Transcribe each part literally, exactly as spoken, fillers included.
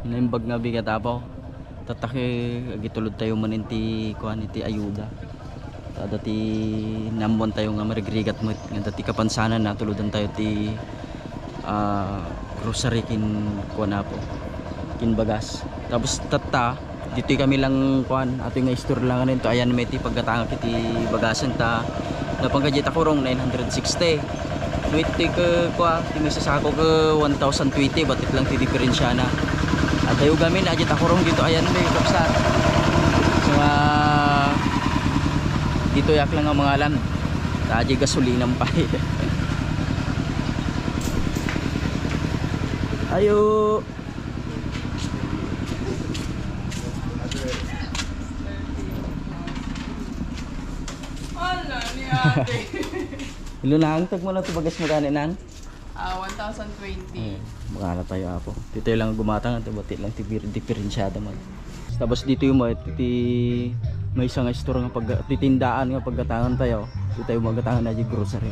Naimbag nga bigat, Apo. Tatta ket agitulodtayo manen ti kuan, iti ayuda. Ta adda ti naammoantayo nga marigrigat met, nga adda ti kapansanan a tulodantayo ti, ah, grocery ken kuan, Apo, ken bagas. Tapos tatta, ditoy kami lang kuan, atoy nga istorya lang nento, ayan met ti paggatangak iti bagasen ta napan kadi ta kurong nine hundred sixty. No iti ke, kua, ti maisasako ke one thousand twenty, batit lang ti diferensiana. Adayo gamin, adi ta kurong dito, ayan, may kapsat. So, ah, dito yak lang ang mangalan. Ta adi gasolina pay. Ayo. Hala, ni ate. Ilo, Nang, tagmo na ti bagas mo gani, Nang? Ah, one thousand twenty. Eh, makala tayo, Apo. Dito lang gumatang, ito, bati lang ti bir-, diferensyada mo. Tapos dito yung mga, ti, may isang store nga pag-, titindaan nga paggatangan tayo. Dito tayo magatangan na di grocery.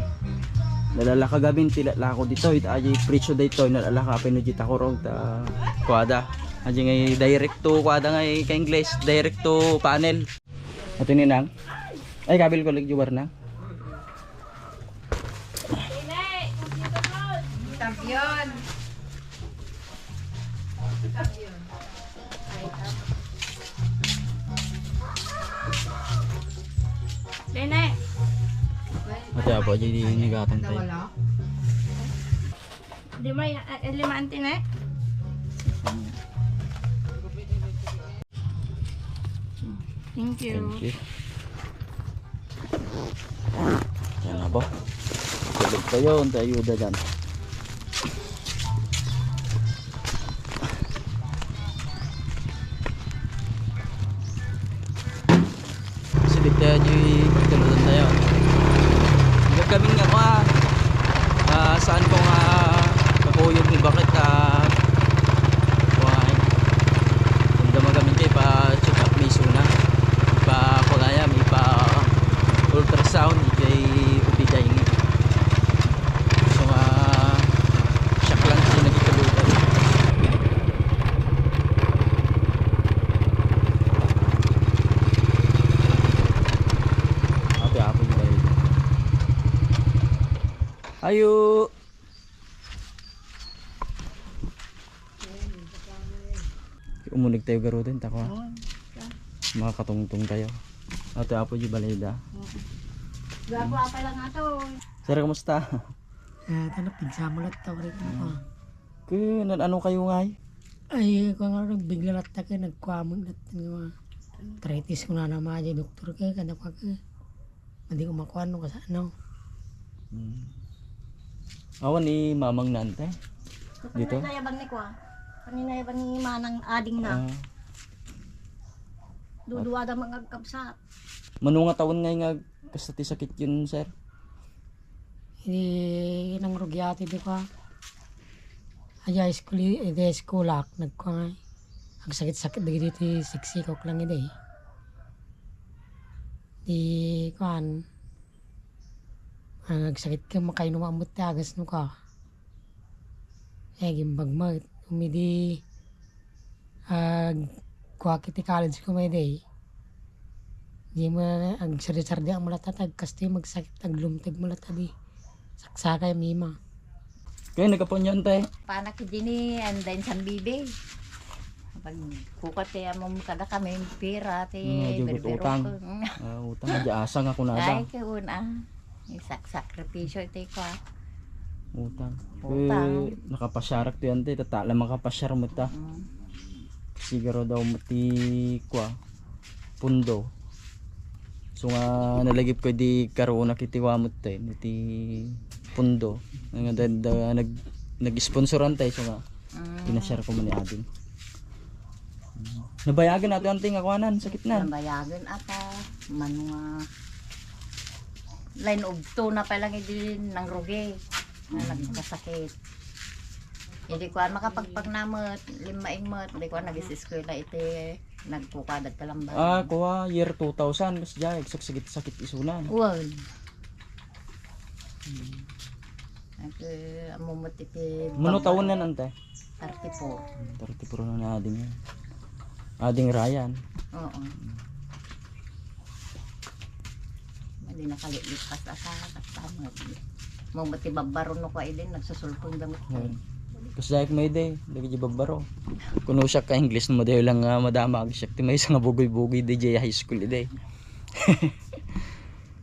Nalalaka gamin, tila lako dito, ita aja presyo dito, nalalaka pa no di takurog, ta, kuada. Aja nga direct to, kuada nga ka English, direct to panel. Ato ni Nang. Ay, kabil ko, like, jubar na. Champion. Champion. Dene. Ate, Apo, di, di, nigatang tayo. Di may, eh, lima, Auntie, ne? Thank you. Thank you. Yan na ba? Tulog kayo, ang ayuda dyan. Silip tayo di pagtulutan tayo. Hanggang kami nga, kuha. Ah, saan ko nga kakuyog ni bakit, ah, kuha, eh. Hanggang magamin kayo pa check up may suna. Pa, kuha, may pa ultrasound, kay ubiday ni. So, ah, siya lang sa nagitulutan. Ate, apo yung balay. Ayo. Umunig tayo garuden, tako, ha? Oo. Mga katungtong tayo. Ate, apo, di balay da. Oo. Gwapo apa lang ato. Sir, kumusta? Eh, ano, pigsa mo lang tao rin ako. Kaya, nan-, ano kayo nga, eh? Ay, kung ano, nagbigla latta ka, nagkuha mo latta nga mga arthritis ko na naman, yung doktor ka, kada kwa ka. Hindi ko makuha, no, kasi ano. Hmm. Awan ni Mamang nante? Dito? Kanina yaban ni kwa. Kanina yaban ni Manang ading na. Ah. Duduwa da mga agkabsat. Mano nga taon nga nga kasta ti sakit yun, sir? Idi nangrugi ati di kwa. Aya school, idi school ak, nagkuha nga. Agsakit-sakit dagiti ti siksikok lang idi. Di kuan. Agsakit ka, makainum amot ti agas no ka. Eh, gimbag met. Umidi, ah, kuwak iti college ko, may day. Di mo na, agsardi-sardi ang malata, tag, kastoy magsakit, aglumteg malata, di. Saksakay, mima. Kaya nagkapunyan tayo. Panak dini, and then San Bibi. Pag kukat ti amom kada kami, pira, ti Mga jugot berberok utang. Ko. Ah, utang, di asa nga kunada. Ay, kaya una. Isak-, sakripisyo iti kwa. Utang. Utang. Eh, nakapasyar ti ante, tata la makapasyar mo ta. Mm. Siguro daw mo ti kwa, pundo. So nga nalagip ko di karunak iti wa mo te, iti pundo. Nga da, da, nag, nag-sponsoran tayo, so nga Mm. pinasyar ko man ni Ading. Nabayagan nato ang tinga kuanan, sakit na. Nabayagan ata, mano nga line of two na pa lang idi nangrugi. Nga nagkasakit. Idi kuan makapagpagnamet, limaing met, di kuan nag-eskwela iti nagkukadag kalamban. Ah, kuha, year two thousand, mas jay, sakit-sakit isunan. Wan. Hmm. Ag, eh, amumot iti Mano taon na nante? Thirty-four. Thirty-four na ading yan. Ading Ryan. Oo. Madi nakalipas ata, ata, madi. Mo, mati babbaro no kwa idin, nagsusulpong damit ko. Kas dayek may day, dagiti babbaro. Kuno siya ka English, no, madayo lang nga madamag siya. Ti maysa nga bugoy-bugoy, D J high school, day.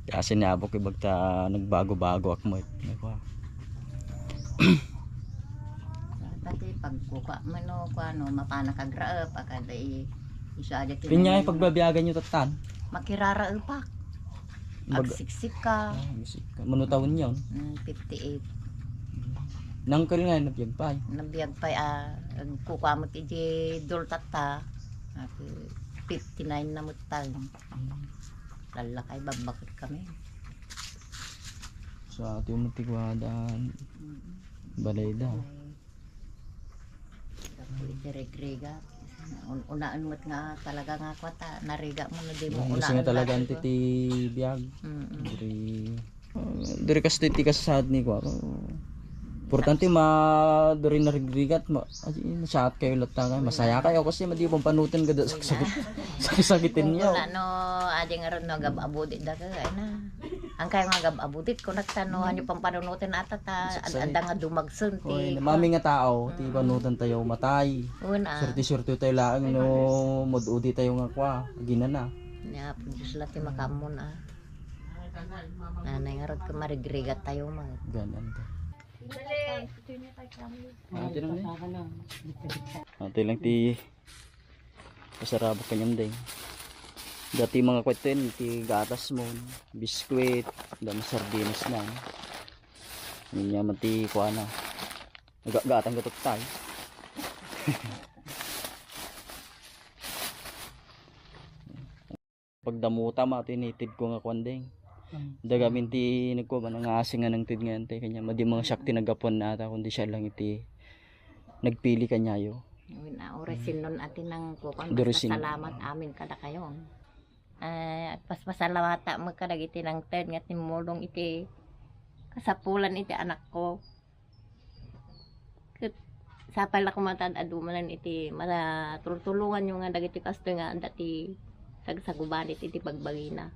Kasi ni Apo ko, ibagta nagbago-bago ak met. Nagwa. Dati pagkuka, mano, kuano, mapanak agraep, akada i-, isu aja ti Pinya ay nang-, pagbabiagan nyo, tatan? Makiraraepak. Bag- Agsiksik ka. Ah, agsiksik ka. Mano taon yon? Mm, fifty-eight. Nangkel nga, nabiag pay. Nabiag pay, ah, agkuka met iti dultatta. Ag fifty-nine na met taon. Mm. Lallakay, babbaket kami. Sa ato yung matiguadan, Mm. balay da. Ay. Tapos iti rigrigat. Un-, unaen met nga talaga nga kwata, narigat mo, no, di mo Yung gusto nga unaen talaga dati anti ko. Ti biag. Mm-mm. Diri, uh, diri kas ti kasaad ni kwa. Importante ma diri narigrigat, ma, ay, masaat kayo latta nga. Masaya kayo kasi madi pampanutan kada sakit. Sakit-sakitin niyo. Wala, no, adi nga ron, no, gab-abudi da ka, ay na. Ang kaya nga gab-abudit ko, nagtano, hanyo pampanunutin ata ta, Saksalit. Ad-, adda nga dumagsen ti Oy, mami nga tao, ti Mm. Panutan tayo matay. Una. Swerte-swerte tayo laeng no, mad-udi tayo nga kwa, ginana. Ni Apo Diyos la ti makaamon, ah. Nanay nga rod ka marigrigat tayo, man. Ganan ka. Ate lang ni. Ate lang ti Pasarabak kaniam, deng. Dati mga kwenten, ti gatas mo, biskwit, damo sardinas na. Ninya man ti kuana. Ga-, gatang gatot tayo. Pagdamuta, ma, tinitid ko nga kuan, deng. Dagamin ti nagkuan, nga asing nga nangtid nga ante, kanya, madi mga siak ti nagapuan na ata, kundi siya lang iti nagpili kanyayo. Uy, na, oras Mm. sinon ati nang kukuan, Duri basta sin- salamat amin kada kayo. Eh, at pas-, pasalamata mo kadagiti nangted nga timmulong iti kasapulan iti anak ko. Ket sapay la kumatad adu manen iti matultulongan yo nga dagiti kastoy nga adda ti sagsagubanit iti bagbagina.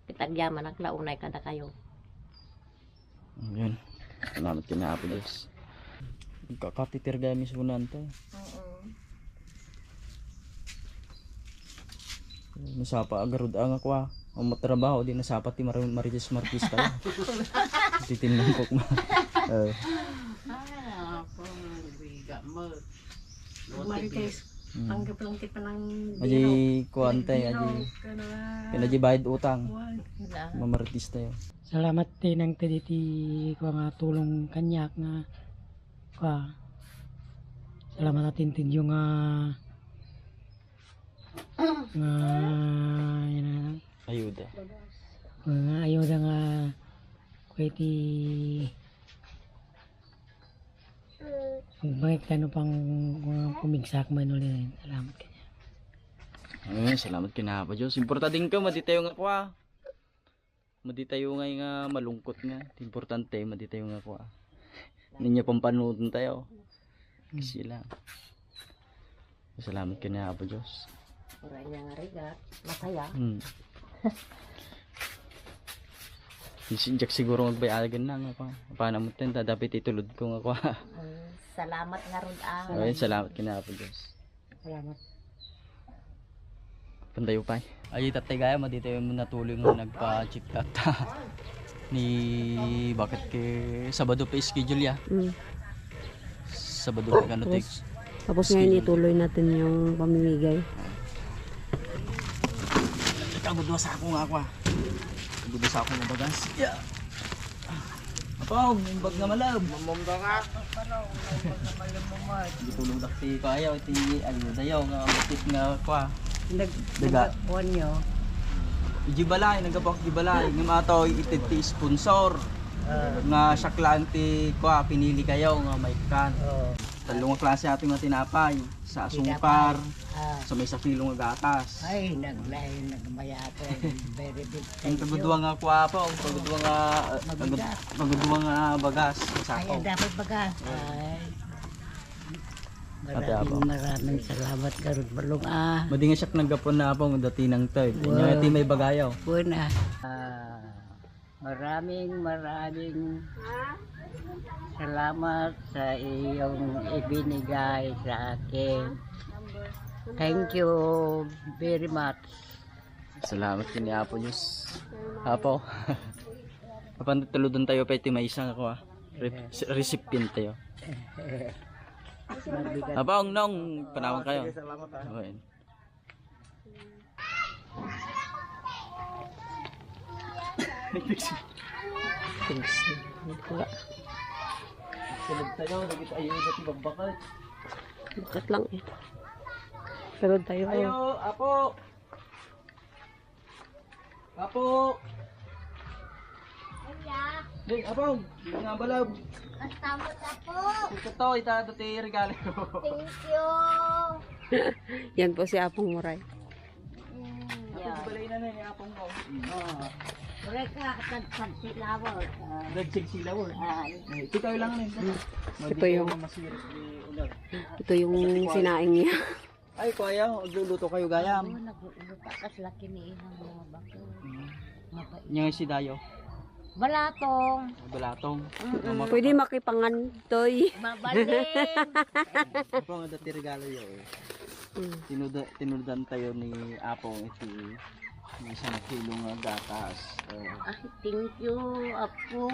Ket agyamanak la unay kada kayo. Ayan. Salamat kay Apo Diyos. Nagkakatiter gami sunan to. Oo. Nasapa agarud ang ako, ah. Ang matrabaho, di nasapa ti Mar-, Marites Martis tayo. Titinang kok ma. Eh. Ay, ako, nagbiga mo. Marites, Mm. tanggap lang ti panang Aji biro. Kuan, te, Biro, aji. Kana. Kinaji bayad utang. Kuan. Wala. Mamarites tayo. Salamat ti nangted iti kua nga tulong kaniak nga kua. Salamat a tintedyo nga, nga, yan na lang. Ayuda. Nga ayuda nga kua iti Magbalik tayo pang, uh, pumigsak man ulit. Salamat kanya. Ay, salamat kay Apo Diyos. Importante din ka, madi tayo nga kua. Madi tayo nga, nga malungkot nga. Importante, madi tayo nga kua. Ninya pampanutan tayo. Hmm. Kasi lang. Salamat kay Apo Diyos. Uray niya nga rigat. Masaya. Hmm. Si Jack siguro magbayagan na nga pa. Paano mo ten, tadapit itulod ko nga kwa. Mm, salamat nga rod, ah. Ay, salamat kay Apo Diyos. Salamat. Pandayo pa. Ay, tatay gaya, madito yung natuloy nga nagpa-check up ta. Ni, bakit kay Sabado pa schedule ya? Mm. Sabado pa kano Tapos, text. Tapos ngayon Schedule. Ituloy natin yung pamimigay. Ikaw, budwa sa ako nga ako, ah. Budwa sa ako nga bagas. Yeah. Apaw, yung bag nga malab. Mamamda nga. Di tulog dak ti kaya, ti, ano, dayaw nga, mapit nga, kwa. Nag-, Daga. Nagkuhan nyo. Iji balay, nagabak iji balay. Ngem ato, itid ti sponsor. Ah. Nga siak lang ti, kwa, pinili kayo nga maikkan. Oo. Tallo nga klase ato nga tinapay. Sa Tinapay. Asungkar, Ah. sa may sakilo nga gatas. Ay, naglain, nagmayat. Very big. Ang tagudwa nga kuwapa, ang tagudwa nga, ah, Maganda. Tagud-, tagudwa nga bagas, sa Ay, sako. Ang dapat bagas. Ah. Ay. Ate Apo. Maraming, maraming salamat, Garud Balong, ah. Madi nga siak naggapu na, Apong, dati nang third. Wow. Inya ti may bagayaw. Buena. Ah, maraming, maraming salamat sa iyong ibinigay sa akin. Thank you very much. Salamat kini Apo Diyos. Apo. Apan tulodon tayo pa iti maysa nga kua. Re-, recipient tayo. Apong, Nong, panawan kayo. Sige, salamat, ah. Okay. Sulod tayo, lagi tayo sa tibagbakat. Bakat lang eh. Sulod tayo. Ayo, Apo. Apo. Kuya. Hey, Apong. Nga balaw. Basta mo, Apo. Ito to, ita, ito ti regalo. Thank you. Yan po si Apong Muray. Mm, Apong, yeah. Balay na na ni Apong mo. Oh. Correct ka, kag-, kag-, si Lawal. Ah. Dagsig si Lawal. Ah. Eh, ito tayo lang na yun. Ito yung, masirap ni Ulag. Ito yung sinaing niya. Ay, kuya, magluluto kayo, gayam. Oo, nagluluto. Kas laki ni inang mga bako. Mm. Mabait. Nya si Dayo? Balatong. Balatong. Mm-mm. Pwede makipangan, Toy. Mabaling. Apo, nga dati regalo yo, eh. Mm. Tinuda-, tinudan tayo ni Apong iti isang kilo nga gatas. Eh. Ay, thank you, Apo.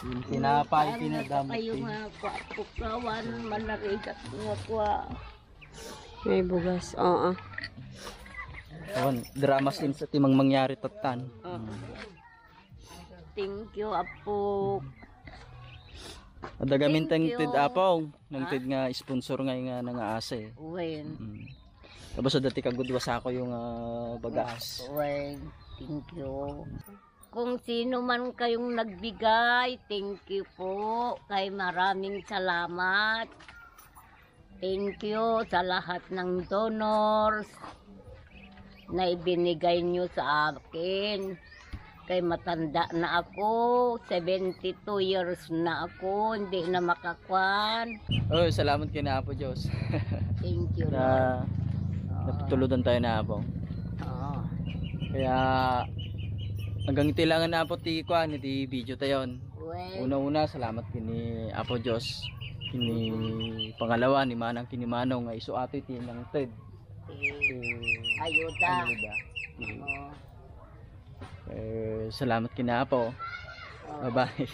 Yung tinapay, pinadamot kayo din. Nga, kwa, kukawan, manarigat nga, kwa. May bugas, oo. Awan, drama scenes ti mang mangyari tattan. Oo. Thank you, Apo. Adda gamin tang tid Apong, nang tid nga sponsor nga nga nangaase. Wen. Mm. Tapos adda ti kagudwa sako yung, ah, bagas. Wen, thank you. Kung sino man kayong nagbigay, thank you po. Kay maraming salamat. Thank you sa lahat ng donors na ibinigay nyo sa akin. Kay matanda na ako, seventy-two years na ako, hindi na makakuan. Oh, salamat kay na Apo Diyos. Thank you, Lord. Na napatuludan tayo na Apo. Oo. Kaya hanggang iti lang na Apo ti kuan, iti video tayon. Well, una-una, salamat kini Apo Diyos. Kini pangalawa ni Manang kini Manong nga isu ato iti nangted. Eh, ayuda. Ayuda. Oo. Eh, salamat kina Apo. Oo. Bye-bye.